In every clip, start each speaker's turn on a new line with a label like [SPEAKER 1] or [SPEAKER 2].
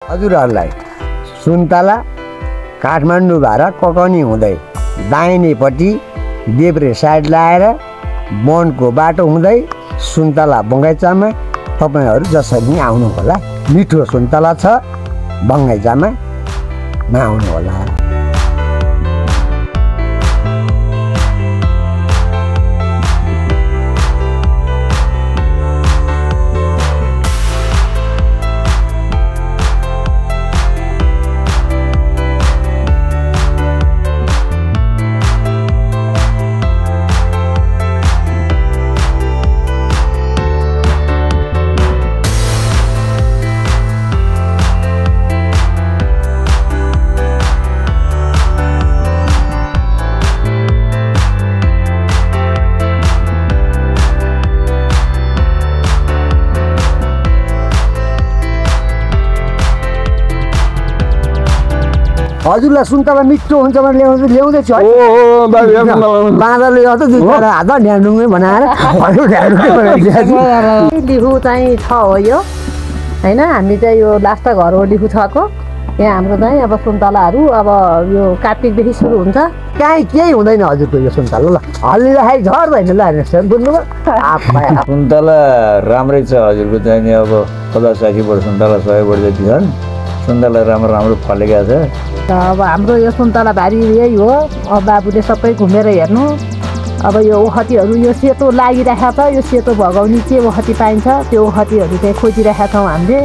[SPEAKER 1] हजुरहरूलाई सुन्तला काठमाडौँ भएर ककनी हुँदै दाहिनेपट्टि देब्रे साइड लाएर वनको बाटो हुँदै सुन्तला बगैँचामा तपाईँहरू जसरी पनि आउनुहोला। मिठो सुन्तला छ, बगैँचामा आउनुहोला। हजुरलाई सुन्तला मिठो हुन्छ भने ल्याउँदैछु बाँदरले गर्दा हात ढ्याङ्डुङै बनाएर
[SPEAKER 2] लिखु चाहिँ छ हो यो होइन। हामी चाहिँ यो लास्ट घर हो लिखु छको। यहाँ हाम्रो चाहिँ अब सुन्तलाहरू अब यो कार्तिकदेखि सुरु हुन्छ।
[SPEAKER 1] काहीँ केही हुँदैन हजुरको यो सुन्तला। ल हल्लिँदाखेरि झर्दैन ल हेर्नुहोस् बुझ्नुभयो।
[SPEAKER 3] सुन्तला राम्रै छ हजुरको चाहिँ नि अब 50-60 वर्ष सुन्तला 100 वर्ष जति छन्। सुन्तला राम्रो राम्रो फलेका छ।
[SPEAKER 2] अब हाम्रो यो सुन्तला बारी यही हो। अब बाबुले सबै घुमेर हेर्नु। अब यो ओखतीहरू यो सेतो लागिरहेको छ। यो सेतो भगाउने के ओखती पाइन्छ त्यो ओखतीहरू चाहिँ खोजिरहेका छौँ हामीले।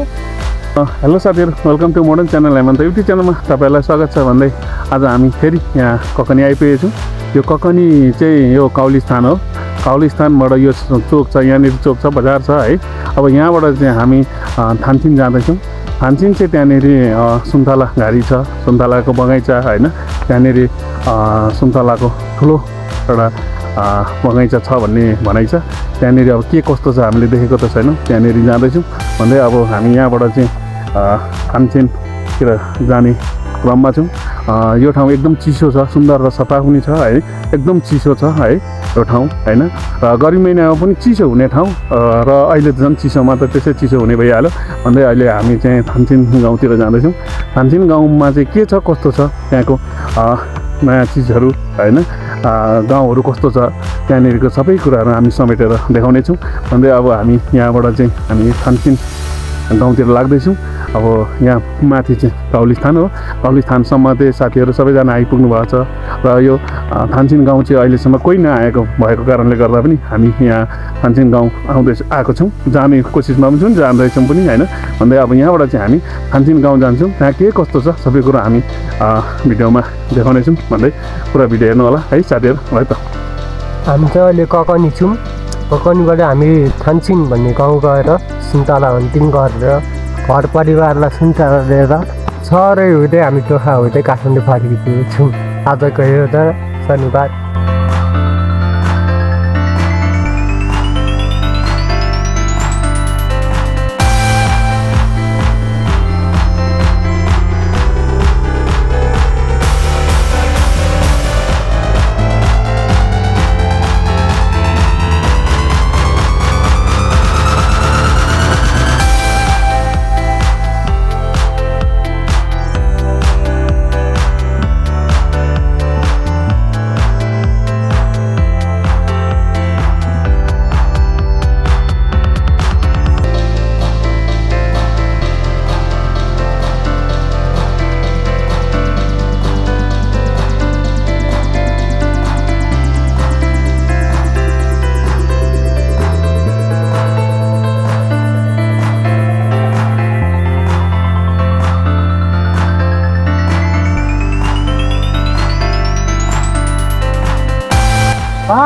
[SPEAKER 4] हेलो साथीहरू, welcome to modern channel Hemant YouTube च्यानलमा तपाईँहरूलाई स्वागत छ भन्दै आज हामी फेरि यहाँ ककनी आइपुगेको छौँ। यो ककनी चाहिँ यो काउली स्थान हो। काउली स्थानबाट यो चोक छ, यहाँनिर चोक छ, बजार छ है। अब यहाँबाट चाहिँ हामी थानचिन जाँदैछौँ। थानचिन चाहिँ त्यहाँनिर सुन्तला घारी छ, सुन्तलाको बगैँचा होइन। त्यहाँनिर सुन्तलाको ठुलो एउटा बगैँचा छ भन्ने भनाइ छ। त्यहाँनिर अब के कस्तो छ हामीले देखेको त छैनौँ। त्यहाँनिर जाँदैछौँ भन्दै अब हामी यहाँबाट चाहिँ थानचिनतिर जाने क्रममा छौँ। यो ठाउँ एकदम चिसो छ, सुन्दर र सफा पनि छ है। एकदम चिसो छ है यो ठाउँ होइन। र गर्मी महिनामा पनि चिसो हुने ठाउँ र अहिले झन् चिसोमा त त्यसै चिसो हुने भइहाल्यो भन्दै अहिले हामी चाहिँ थानचिन गाउँतिर जाँदैछौँ। थानचिन गाउँमा चाहिँ के छ कस्तो छ त्यहाँको नयाँ चिजहरू होइन, गाउँहरू कस्तो छ त्यहाँनिरको सबै कुराहरू हामी समेटेर देखाउनेछौँ भन्दै अब हामी यहाँबाट चाहिँ हामी थानचिन गाउँतिर लाग्दैछौँ। अब यहाँ माथि चाहिँ काउली स्थान हो। काउली स्थानसम्म चाहिँ साथीहरू सबैजना आइपुग्नु भएको छ र यो थानचिन गाउँ चाहिँ अहिलेसम्म कोही नआएको भएको कारणले गर्दा पनि हामी यहाँ थानचिन गाउँ आएको छौँ। जाने कोसिसमा पनि छौँ, जाँदैछौँ पनि होइन भन्दै अब यहाँबाट चाहिँ हामी थानचिन गाउँ जान्छौँ। त्यहाँ के कस्तो छ सबै कुरो हामी भिडियोमा देखाउनेछौँ भन्दै पुरा भिडियो हेर्नु होला है साथीहरू। है त
[SPEAKER 5] हामी चाहिँ अहिले ककनी छौँ। ककनीबाट हामी थानचिन भन्ने गाउँ गएर सुन्तला हन्टिङ गरेर घर परिवारलाई सुन्तला दिएर सरै हुँदै हामी चोखा हुँदै काठमाडौँ फर्किएको छौँ। आजको एउटा शनिबार।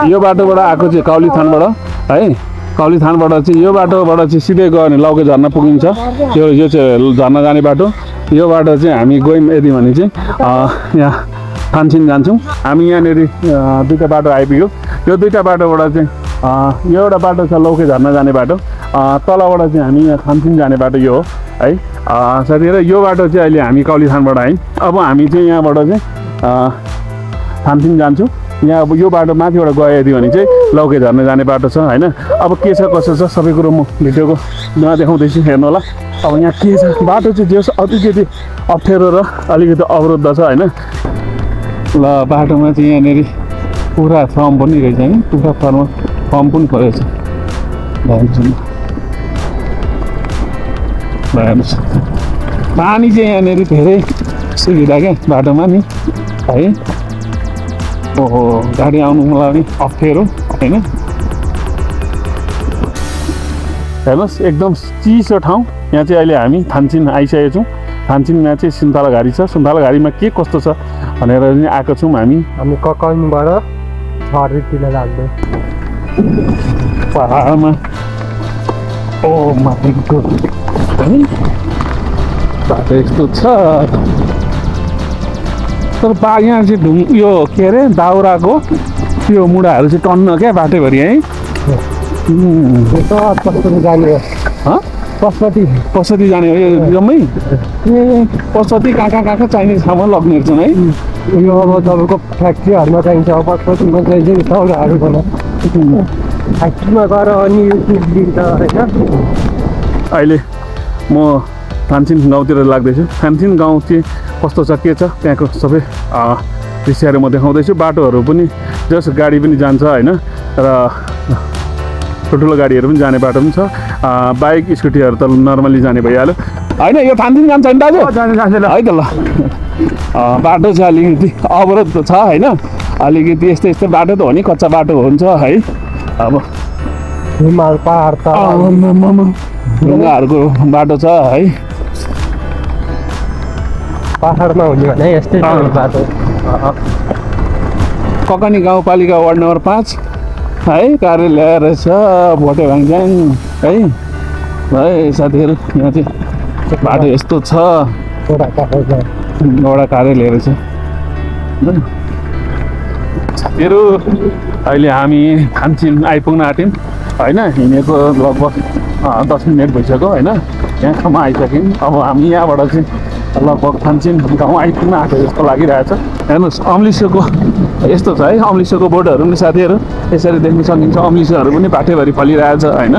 [SPEAKER 4] यो बाटोबाट आएको चाहिँ काउली थानबाट है। काउली थानबाट चाहिँ यो बाटोबाट चाहिँ सिधै गयो भने लौके झर्ना पुगिन्छ। यो चाहिँ झर्ना जाने बाटो। यो बाटो चाहिँ हामी गयौँ यदि भने चाहिँ यहाँ थानचिन जान्छौँ। हामी यहाँनिर दुईवटा बाटो आइपुग्यो। यो दुईवटा बाटोबाट चाहिँ यो एउटा बाटो छ लौके झर्ना जाने बाटो, तलबाट चाहिँ हामी यहाँ थानचिन जाने बाटो यो हो है साथीहरू। यो बाटो चाहिँ अहिले हामी काउली थानबाट आयौँ। अब हामी चाहिँ यहाँबाट चाहिँ थानचिन जान्छौँ। यहाँ अब यो बाटो माथिबाट गइदियो भने चाहिँ लौके झर्न जाने बाटो छ होइन। अब के छ कसो छ सबै कुरो म भिडियोको देखाउँदैछु, हेर्नु होला। अब यहाँ के छ बाटो चाहिँ जे अलिकति अप्ठ्यारो र अलिकति अवरुद्ध छ होइन। ल बाटोमा चाहिँ यहाँनिर पुरा फर्म पनि रहेछ नि, पुरा फर्म पनि परेछ। पानी चाहिँ यहाँनिर धेरै सुविधा क्या बाटोमा नि है। ओहो गाडी आउनु मलाई पनि अप्ठ्यारो होइन। हेर्नुहोस् एकदम चिसो ठाउँ। यहाँ चाहिँ अहिले हामी थानचिन आइसकेको छौँ। थानचिनमा चाहिँ सुन्तला घारी छ। सुन्तला घारीमा के कस्तो छ भनेर पनि आएको छौँ हामी
[SPEAKER 5] ककनबाट छरीतिर लाग्दै
[SPEAKER 4] पहाडमा। ओ माथिको है बाटो यस्तो छ। तर यहाँ चाहिँ यो के अरे दाउराको त्यो मुढाहरू चाहिँ टन्न क्या बाटोभरि है।
[SPEAKER 5] पशुपति जाने हो
[SPEAKER 4] पशुपति जाने हो यो जम्मै। ए पशुपति कहाँ कहाँ चाहिने ठाउँमा लग्ने रहेछन् है।
[SPEAKER 5] यो अब तपाईँको फ्याक्ट्रीहरूमा चाहिन्छ, अब पशुपतिमा चाहिन्छ दाउराहरू होला फ्याक्ट्रीमा गएर अनि दिन्छ होइन।
[SPEAKER 4] अहिले म थानचिन गाउँतिर लाग्दैछु। थानचिन गाउँ चाहिँ कस्तो छ के छ त्यहाँको सबै दृश्यहरू म देखाउँदैछु। बाटोहरू पनि जस गाडी पनि जान्छ होइन र ठुल्ठुलो गाडीहरू पनि जाने बाटो पनि छ। बाइक स्कुटीहरू त नर्मली जाने भइहाल्यो होइन। यो थानचिन जान्छ नि दाजु है त। ल बाटो चाहिँ अलिकति अवरोध छ होइन। अलिकति यस्तै यस्तै बाटो त हो नि, कच्चा बाटो हुन्छ है। अब
[SPEAKER 5] हिमाल पहाड त
[SPEAKER 4] ढुङ्गाहरूको बाटो छ है।
[SPEAKER 5] पहाडमा हुने भने यस्तै बाटो।
[SPEAKER 4] ककनी गाउँपालिका वार्ड नम्बर 5 है कार्यालय रहेछ भोटे भाङज्याङ है। है साथीहरू यहाँ चाहिँ बाटो यस्तो छ। एउटा कार्यालय रहेछ साथीहरू। अहिले हामी थानचिन आइपुग्न आँट्यौँ होइन। हिँडेको लगभग 10 मिनट भइसक्यो होइन। यहाँसम्म आइसक्यौँ। अब हामी यहाँबाट चाहिँ लगभग थानचिन गाउँ आइपुग्न आएको जस्तो लागिरहेछ। हेर्नुहोस् अम्लिसोको यस्तो छ है। अम्लिसोको बोर्डहरू पनि साथीहरू यसरी देख्न सकिन्छ। अम्लिसोहरू पनि बाटैभरि फलिरहेछ होइन।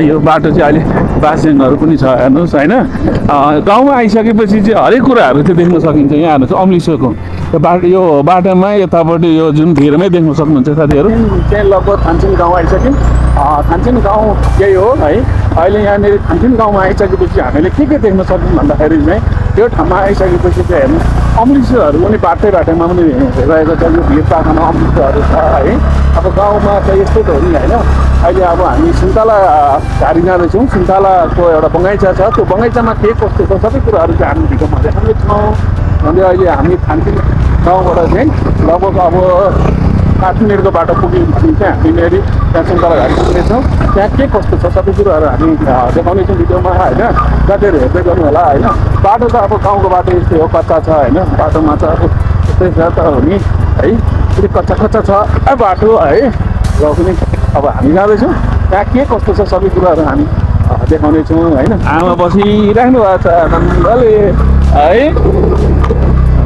[SPEAKER 4] यो बाटो चाहिँ अहिले बासहरू पनि छ हेर्नुहोस् होइन। गाउँमा आइसकेपछि चाहिँ हरेक कुराहरू चाहिँ देख्न सकिन्छ। यहाँ हेर्नुहोस् अम्लिसोको यो बाटोमा यतापट्टि यो जुन भिरमै देख्न सक्नुहुन्छ साथीहरू। चाहिँ लगभग थानचिन गाउँ आइसक्यौँ। थानचिन गाउँ यही हो है। अहिले यहाँनिर थानचिन गाउँमा आइसकेपछि हामीले के देख्न सक्यौँ भन्दाखेरि चाहिँ यो ठाउँमा आइसकेपछि चाहिँ हेर्नु अम्लिसोहरू पनि बाटैमा पनि रहेको छ। यो भिर पाखामा अम्लिसोहरू छ है। अब गाउँमा चाहिँ यस्तो त हो नि होइन। अहिले अब हामी सुन्तला घारी जाँदैछौँ। सुन्तलाको एउटा बगैँचा छ। त्यो बगैँचामा के कस्तो छ सबै कुराहरू चाहिँ हामी भिडियोमा देखाउँदैछौँ। अन्त अहिले हामी थानचिन गाउँबाट चाहिँ लगभग अब 8 मिनटको बाटो पुग्यौँ भने चाहिँ हामीनेर त्यहाँ सुन्तला घारी पुग्नेछौँ। त्यहाँ के कस्तो छ सबै कुराहरू हामी देखाउनेछौँ भिडियोमा होइन। साथीहरू हेर्दै गर्नु होला होइन। बाटो त अब गाउँको बाटो यस्तै हो, कच्चा छ होइन। बाटोमा त अब यस्तै छ त हो नि है। फेरि कच्चा छ बाटो है। र पनि अब हामी जाँदैछौँ। त्यहाँ के कस्तो छ सबै कुराहरू हामी देखाउनेछौँ होइन। आमा बसिराख्नु भएको छ नन्दले है।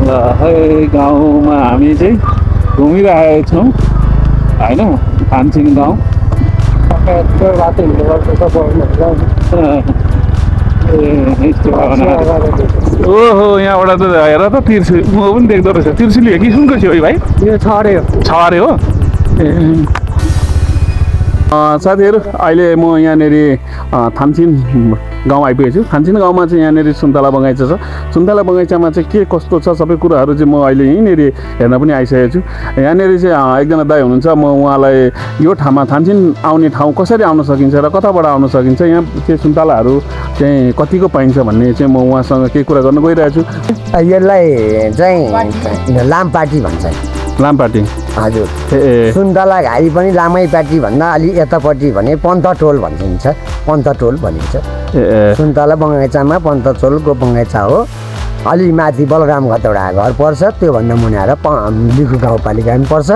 [SPEAKER 4] ल है गाउँमा हामी चाहिँ घुमिरहेको छौँ होइन। थानचिन गाउँ ओहो यहाँबाट त हेर त तिर्सुली म पनि देख्दो रहेछ। तिर्सुली हो कि सुनको थियो है भाइ?
[SPEAKER 5] यो छरे
[SPEAKER 4] हो। साथीहरू अहिले म यहाँनिर थानचिन गाउँ आइपुगेको छु। थानचिन गाउँमा चाहिँ यहाँनिर सुन्तला बगैँचा छ। सुन्तला बगैँचामा चाहिँ के कस्तो छ सबै कुराहरू चाहिँ म अहिले यहीँनिर हेर्न पनि आइसकेको छु। यहाँनिर चाहिँ एकजना दाइ हुनुहुन्छ। म उहाँलाई यो ठाउँमा थानचिन आउने ठाउँ कसरी आउन सकिन्छ र कताबाट आउन सकिन्छ, यहाँ चाहिँ सुन्तलाहरू चाहिँ कतिको पाइन्छ भन्ने चाहिँ म उहाँसँग केही कुरा गर्न गइरहेको छु।
[SPEAKER 1] यसलाई चाहिँ लामपाटी भन्छ।
[SPEAKER 4] लामपाटी
[SPEAKER 1] हजुर।
[SPEAKER 4] ए
[SPEAKER 1] सुन्तला घारी पनि लामैपाटी भन्दा अलि यतापट्टि भने पन्तटोल भनिन्छ। पन्तटोल भनिन्छ। सुन्तला बगैँचामा पन्तटोलको बगैँचा हो। अलि माथि बलराम खतौडा घर पर्छ। त्योभन्दा मुनाएर लिखु गाउँपालिका पनि पर्छ।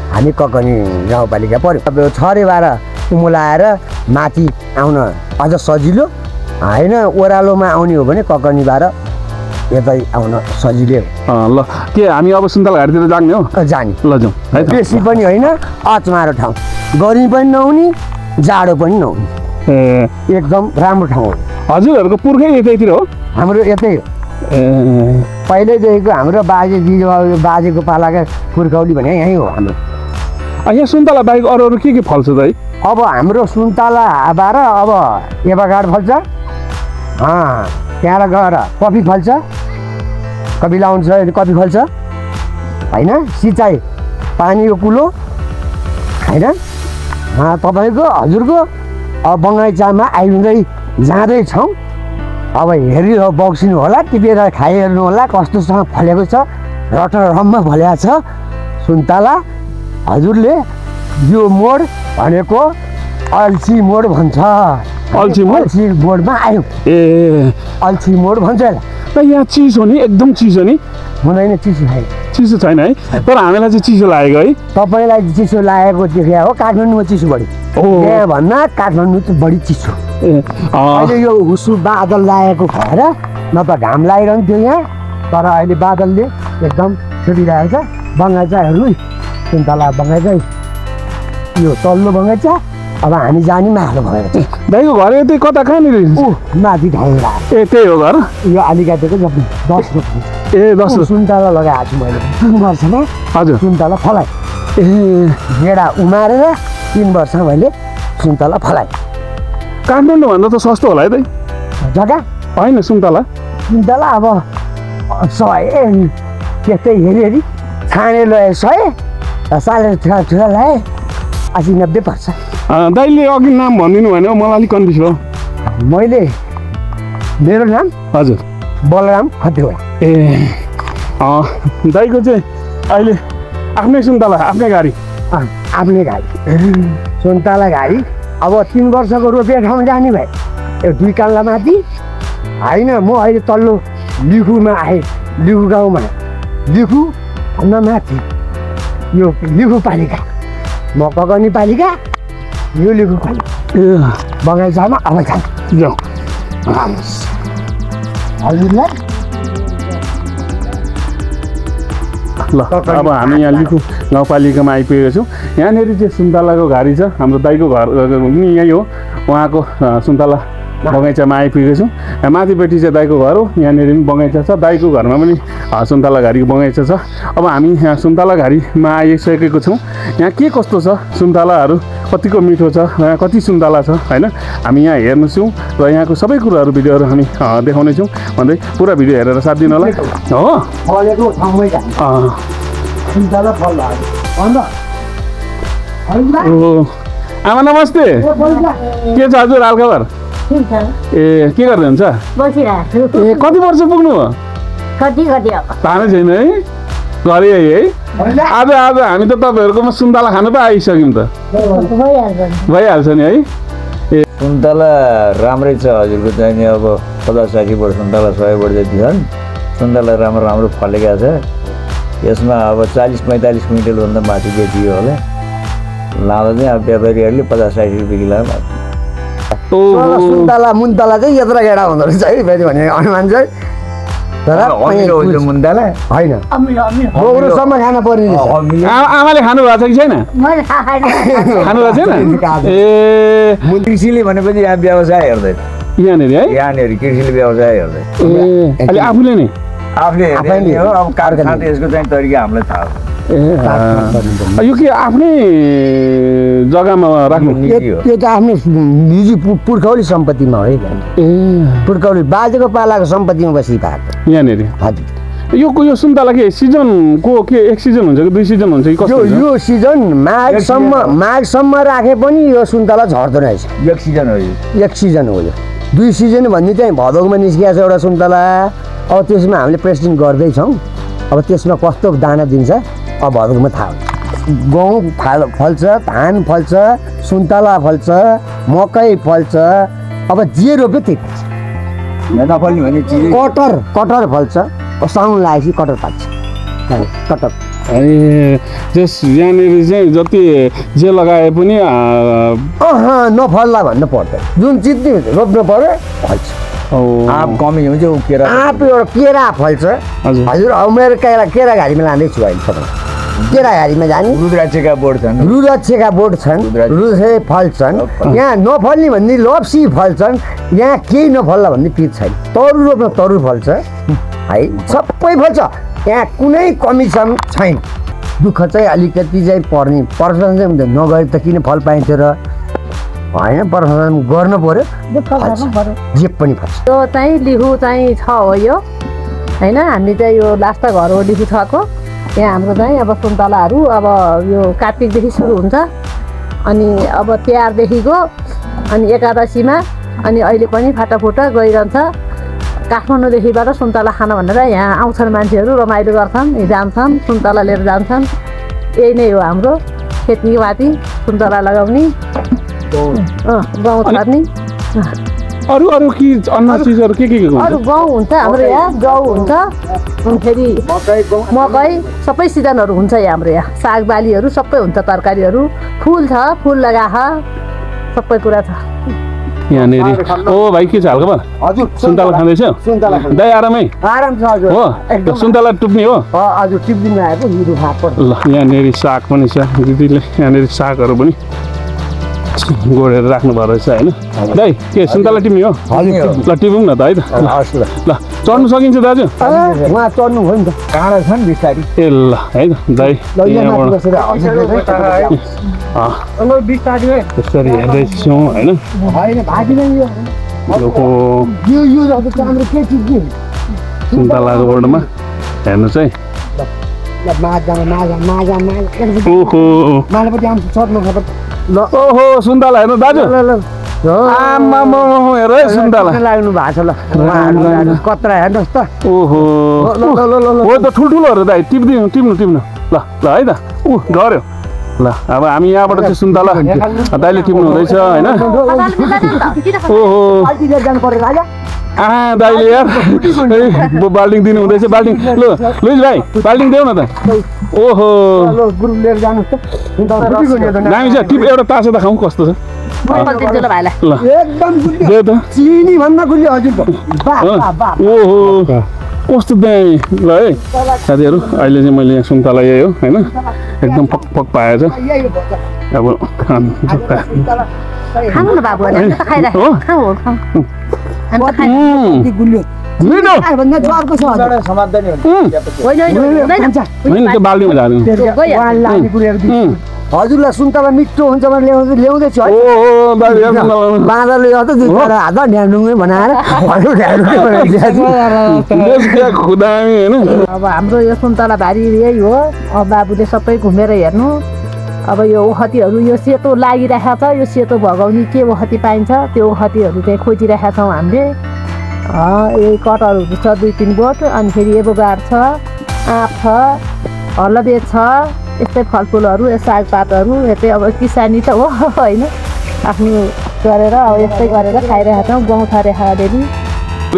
[SPEAKER 1] हामी ककनी गाउँपालिका पऱ्यो। अब छरेबाट उमुलाएर माथि आउन अझ सजिलो होइन। ओह्रालोमा आउने हो भने ककनीबाट यतै आउन सजिलै
[SPEAKER 4] ल के हामी अब सुन्तला घारीतिर जाने हो
[SPEAKER 1] हो जाने
[SPEAKER 4] ल जाउँ है त
[SPEAKER 1] बेसी पनि होइन अचमारो ठाउँ गर्मी पनि नहुने जाडो पनि नहुने
[SPEAKER 4] ए
[SPEAKER 1] एकदम राम्रो ठाउँ हो
[SPEAKER 4] हजुरहरूको पुर्खै यतैतिर हो
[SPEAKER 1] हाम्रो यतै हो पहिल्यैदेखिको हाम्रो बाजेको पालाका पुर्खौली भने यहीँ हो हाम्रो
[SPEAKER 4] यहाँ सुन्तला बाहेक अरू के फल्छ त है
[SPEAKER 1] अब हाम्रो सुन्तला बार अब एभाकाड फल्छ त्यहाँ गएर कफी फल्छ कफी लाउँछ कफी फल्छ होइन सिँचाइ पानीको कुलो होइन तपाईँको हजुरको अब बगैँचामा आइँदै जाँदैछौँ अब हेरि बक्सिनु होला टिपेर खाइहेर्नु होला कस्तोसँग फलेको छ रटरम्म फलेको छ सुन्तला हजुरले यो मोड भनेको अल्छी मोड भन्छ
[SPEAKER 4] अल्छी
[SPEAKER 1] मोडमा आयो
[SPEAKER 4] ए
[SPEAKER 1] अल्छी मोड भन्छ
[SPEAKER 4] त यहाँ चिसो नि एकदम चिसो नि
[SPEAKER 1] हुँदैन चिसो खायो
[SPEAKER 4] चिसो छैन है तर हामीलाई चाहिँ चिसो लागेको है
[SPEAKER 1] तपाईँलाई चिसो लागेको देखिया हो काठमाडौँमा चिसो बढी त्यहाँभन्दा काठमाडौँ चाहिँ बढी चिसो अहिले यो हुसु बादल लागेको भएर न त घाम लागिरहन्थ्यो यहाँ तर अहिले बादलले एकदम छुटिरहेको छ बगैँचा हेर्नु सुन्तला बगैँचा यो तल्लो बगैँचा अब हामी जाने माथिल्लो बगैँचा
[SPEAKER 4] दाइको घर यतै कता कहाँनिर
[SPEAKER 1] माथि ढाङ्गा
[SPEAKER 4] ए त्यही हो घर
[SPEAKER 1] यो आलिकाटेको 10 रुपियाँ
[SPEAKER 4] ए 10
[SPEAKER 1] सुन्तला लगाएको छु मैले 3 वर्षमा
[SPEAKER 4] हजुर
[SPEAKER 1] सुन्तला फलाएँ
[SPEAKER 4] ए
[SPEAKER 1] गेडा उमारेर 3 वर्षमा मैले सुन्तला फलाएँ
[SPEAKER 4] काठमाडौँभन्दा त सस्तो होला है दाइ
[SPEAKER 1] जग्गा
[SPEAKER 4] होइन सुन्तला
[SPEAKER 1] अब 100 त्यस्तै हेरी छाने लगाए 100 साले ठुला लगाए 80-90 पर्छ
[SPEAKER 4] दाइले अघि नाम भनिदिनु भने मलाई अलिक कन्फ्युज भयो
[SPEAKER 1] मैले मेरो नाम
[SPEAKER 4] हजुर
[SPEAKER 1] बलराम खतिवडा
[SPEAKER 4] ए दाइको चाहिँ अहिले आफ्नै सुन्तला आफ्नै गाडी
[SPEAKER 1] आफ्नै गाडी सुन्तला गाडी अब 3 वर्षको रोपिया ठाउँ जाने भए यो 2 कान्ला माथि होइन म अहिले तल्लो लिखुमा आएँ लिखु गाउँमा लिखु भन्दा माथि यो लिखु पालिका म ककनी पालिका यो लिखु पालिका बगैँचामा अब
[SPEAKER 4] जाउँ
[SPEAKER 1] हजुरलाई
[SPEAKER 4] ल अब हामी यहाँ लिखु गाउँपालिकामा आइपुगेको छौँ यहाँनिर चाहिँ सुन्तलाको घारी छ हाम्रो दाइको घर पनि यहीँ हो उहाँको सुन्तला बगैँचामा आइपुगेको छौँ माथिपट्टि चाहिँ दाइको घर हो यहाँनिर पनि बगैँचा छ दाइको घरमा पनि सुन्तला घारीको बगैँचा छ अब हामी यहाँ सुन्तला घारीमा आइसकेको छौँ यहाँ के कस्तो छ सुन्तलाहरू कतिको मिठो छ कति सुन्तला छ होइन हामी यहाँ हेर्नेछौँ र यहाँको सबै कुराहरू भिडियोहरू हामी देखाउनेछौँ भन्दै पुरा भिडियो हेरेर साथ दिनु होला हो
[SPEAKER 1] फलेको ठाउँमै जाने सुन्तला फल
[SPEAKER 4] आमा नमस्ते के छ हजुर हालखबर ए के गर्दै हुन्छ ए कति वर्ष पुग्नु भयो थाहा छैन है घरै है आज हामी त तपाईँहरूकोमा सुन्तला खानु पो आइसक्यौँ त भइहाल्छ नि है
[SPEAKER 3] ए सुन्तला राम्रै छ हजुरको चाहिँ नि अब 50-60 बोट सुन्तला 100 बोट जति छन् सुन्तला राम्रो राम्रो फलेका छ यसमा अब 40-45 क्विन्टलभन्दा माथि बेचियो होला लाँदा चाहिँ अब व्यापारीहरूले 50-60 रुपियाँ किलोमा
[SPEAKER 1] सुन्तला मुन्तला चाहिँ यत्रो गेडा हुँदो रहेछ है फेरि भने अनुमान चाहिँ तर
[SPEAKER 3] मुन्तला
[SPEAKER 1] होइन गोरुसम्म खान पर्ने रहेछ
[SPEAKER 4] आमाले खानु भएको छ कि छैन खानु भएको छैन ए
[SPEAKER 3] कृषिले भनेपछि यहाँ व्यवसाय हेर्दैन
[SPEAKER 4] यहाँनिर है
[SPEAKER 3] यहाँनिर कृषिले व्यवसाय हेर्दैन
[SPEAKER 4] अहिले आफूले नै
[SPEAKER 3] आफूले हो अब कारखाना त यसको चाहिँ तरिका हामीलाई थाहा हो
[SPEAKER 4] ए यो के आफ्नै जग्गामा राख्नु
[SPEAKER 1] त्यो त आफ्नो निजी पुर्खौली सम्पत्तिमा हो है
[SPEAKER 4] ए
[SPEAKER 1] पुर्खौली बाजेको पालाको सम्पत्तिमा बसी भएको
[SPEAKER 4] यहाँनिर
[SPEAKER 1] हजुर
[SPEAKER 4] यो सुन्तला के सिजनको के एक सिजन हुन्छ कि 2 सिजन हुन्छ कि कस्तो
[SPEAKER 1] यो सिजन माघसम्म राखे पनि यो सुन्तला झर्दो रहेछ
[SPEAKER 3] एक सिजन हो यो
[SPEAKER 1] एक सिजन हो यो 2 सिजन भन्ने चाहिँ भदौमा निस्किएको छ एउटा सुन्तला अब त्यसमा हामीले प्रेस्टिङ गर्दैछौँ अब त्यसमा कस्तो दाना दिन्छ अब भदौमा थाहा हुन्छ गहुँ फल्छ धान फल्छ सुन्तला फल्छ मकै फल्छ अब जे रोप्यो त्यही फल्छ
[SPEAKER 3] नफल्ने भने चिज
[SPEAKER 1] कटर फल्छ साउन लागेपछि कटर पाल्छ कटर
[SPEAKER 4] ए त्यस यहाँनिर चाहिँ जति जे लगाए पनि
[SPEAKER 1] नफल्ला भन्नु पर्दैन जुन चिज रोप्नु पऱ्यो फल्छ
[SPEAKER 3] आँप कमी हुन्छ ऊ केरा
[SPEAKER 1] आँप एउटा केरा फल्छ
[SPEAKER 4] हजुर
[SPEAKER 1] हजुर अब मेरो केरा घारीमा लाँदैछु अहिले तपाईँ केरा घारीमा जाने
[SPEAKER 3] रुद्राक्षका बोट छन्
[SPEAKER 1] रुद्राक्षका बोट छन् रुद्राक्ष फल्छन् यहाँ नफल्ने भन्ने लप्सी फल्छन् यहाँ केही नफल्ला भन्ने पिर छैन तरुल रोप्न तरुल फल्छ है सबै फल्छ यहाँ कुनै कमिसन छैन दुःख चाहिँ अलिकति चाहिँ पर्छ चाहिँ नगरे त किन फल पाइन्थ्यो र होइन प्रशंसा गर्नु पर्यो
[SPEAKER 2] दुःख गर्नु पर्यो
[SPEAKER 1] जे पनि फल्छ
[SPEAKER 2] त्यो चाहिँ लिहु चाहिँ छ हो यो होइन हामी चाहिँ यो लास्ट घर हो लिहु छको यहाँ हाम्रो चाहिँ अब सुन्तलाहरू अब यो कार्तिकदेखि सुरु हुन्छ अनि अब तिहारदेखिको अनि एकादशीमा अनि अहिले पनि फाटाफुटा गइरहन्छ काठमाडौँदेखिबाट सुन्तला खान भनेर यहाँ आउँछन् मान्छेहरू रमाइलो गर्छन् जान्छन् सुन्तला लिएर जान्छन् यही नै हो हाम्रो खेतीमाथि सुन्तला लगाउने गहुँ छर्ने
[SPEAKER 4] अरू के अन्न चिजहरू के हुन्छ
[SPEAKER 2] अरू गहुँ हुन्छ हाम्रो यहाँ गहुँ हुन्छ फेरि मकै सबै सिजनहरू हुन्छ यहाँ हाम्रो यहाँ सागबालीहरू सबै हुन्छ तरकारीहरू फुल छ फुल लगाएको सबै कुरा छ
[SPEAKER 4] यहाँनिर ओ भाइ के छ हल्का
[SPEAKER 1] हजुर
[SPEAKER 4] सुन्तला खाँदैछ
[SPEAKER 1] सुन्तला
[SPEAKER 4] दाइ आरामै
[SPEAKER 1] आराम छ हजुर
[SPEAKER 4] हो सुन्तला टुप्ने हो
[SPEAKER 1] हजुर टिप्दिनु आएको हिरो खाएको
[SPEAKER 4] ल यहाँनिर साग पनि छ दिदीले यहाँनिर सागहरू पनि गोडेर राख्नु भएको रहेछ होइन दाइ के सुन्तला टिप्ने हो ल टिपौँ न त है त ल चढ्नु सकिन्छ दाजु
[SPEAKER 1] उहाँ चढ्नु भयो नि त
[SPEAKER 3] काँडा छन् बिस्तारी
[SPEAKER 4] ए ल है त दाइ यहाँबाट त्यसरी हेर्दैछौँ होइन सुन्तलाको बोर्डमा हेर्नु चाहिँ ओहो सुन्तला हेर्नु दाजु आमा हेर है सुन्तला
[SPEAKER 1] लाग्नु भएको छ ल कत्रा हेर्नुहोस् त
[SPEAKER 4] ओहो हो त ठुल्ठुलोहरू दाइ टिप्नु ल है त गऱ्यो ल अब हामी यहाँबाट चाहिँ सुन्तला दाइले टिप्नु हुँदैछ होइन ओहो दाइले यार बाल्टिङ दिनु हुँदैछ बाल्टिङ ल लुइस भाइ बाल्टिङ देऊ न त ओहो दामी छ टिप एउटा तासा त खाउँ कस्तो छ ल देऊ त
[SPEAKER 1] चिनी भन्दा गुलियो हजुर
[SPEAKER 4] ओहो कस्तो दामी ल है साथीहरू अहिले चाहिँ मैले यहाँ सुन्तला यही हो होइन एकदम पक पाएछ अब
[SPEAKER 2] खानु न बाबु
[SPEAKER 4] बाल्टीमा झार्नु
[SPEAKER 1] हजुरलाई सुन्तला मिठो हुन्छ भने ल्याउँदैछु बाँदरले गर्दा दुई हात ढ्याङ्डुङ्गै बनाएर
[SPEAKER 2] अब हाम्रो यो सुन्तला भारी यही हो अब बाबुले सबै घुमेर हेर्नु अब यो ओखतीहरू यो सेतो लागिरहेको छ यो सेतो भगाउने के ओखती पाइन्छ त्यो ओखतीहरू चाहिँ खोजिरहेका छौँ हामीले यही कटहरहरू छ 2-3 बोट अनि फेरि एभोगाड छ आँप छ हलदे छ यस्तै फलफुलहरू सागपातहरू यस्तै अब किसानी त हो होइन आफ्नो गरेर अब यस्तै गरेर खाइरहेका छौँ गहुँ छरेको अलिअलि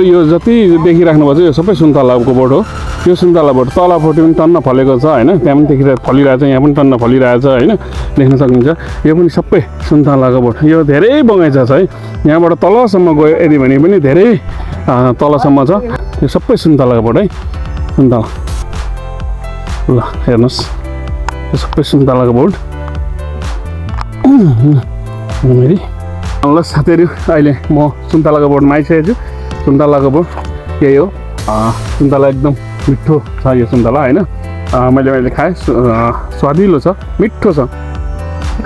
[SPEAKER 4] यो जति देखिराख्नु भएको छ यो सबै सुन्तलाको बोट हो यो सुन्तला बोट तलपट्टि पनि टन्न फलेको छ होइन त्यहाँ पनि देखिरहेको फलिरहेको छ यहाँ पनि टन्न फलिरहेको छ होइन देख्न सक्नुहुन्छ यो पनि सबै सुन्तलाको बोट यो धेरै बगैँचा छ है यहाँबाट तलसम्म गयो यदि भने पनि धेरै तलसम्म छ यो सबै सुन्तलाको बोट है सुन्तला ल हेर्नुहोस् यो सबै सुन्तलाको बोट ल साथीहरू अहिले म सुन्तलाको बोटमा आइसकेको छु सुन्तलाको बोट यही हो सुन्तला एकदम मिठो छ यो सुन्तला होइन मैले खाएँ स्वादिलो छ मिठो छ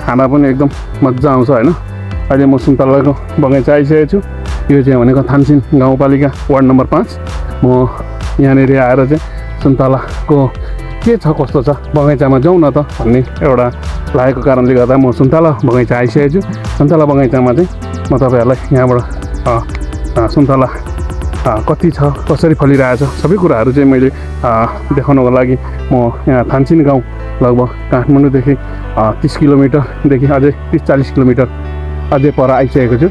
[SPEAKER 4] खाना पनि एकदम मजा आउँछ होइन अहिले म सुन्तलाको बगैँचा आइसकेको छु यो चाहिँ भनेको थानसिन गाउँपालिका वार्ड नम्बर 5 म यहाँनिर आएर चाहिँ सुन्तलाको के छ कस्तो छ बगैँचामा जाउँ न त भन्ने एउटा लागेको कारणले गर्दा म सुन्तला बगैँचा आइसकेको छु सुन्तला बगैँचामा चाहिँ म तपाईँहरूलाई यहाँबाट सुन्तला कति छ कसरी फलिरहेछ सबै कुराहरू चाहिँ मैले देखाउनको लागि म यहाँ थानसिन गाउँ लगभग काठमाडौँदेखि 30 किलोमिटरदेखि अझै 30-40 किलोमिटर अझै पर आइसकेको छु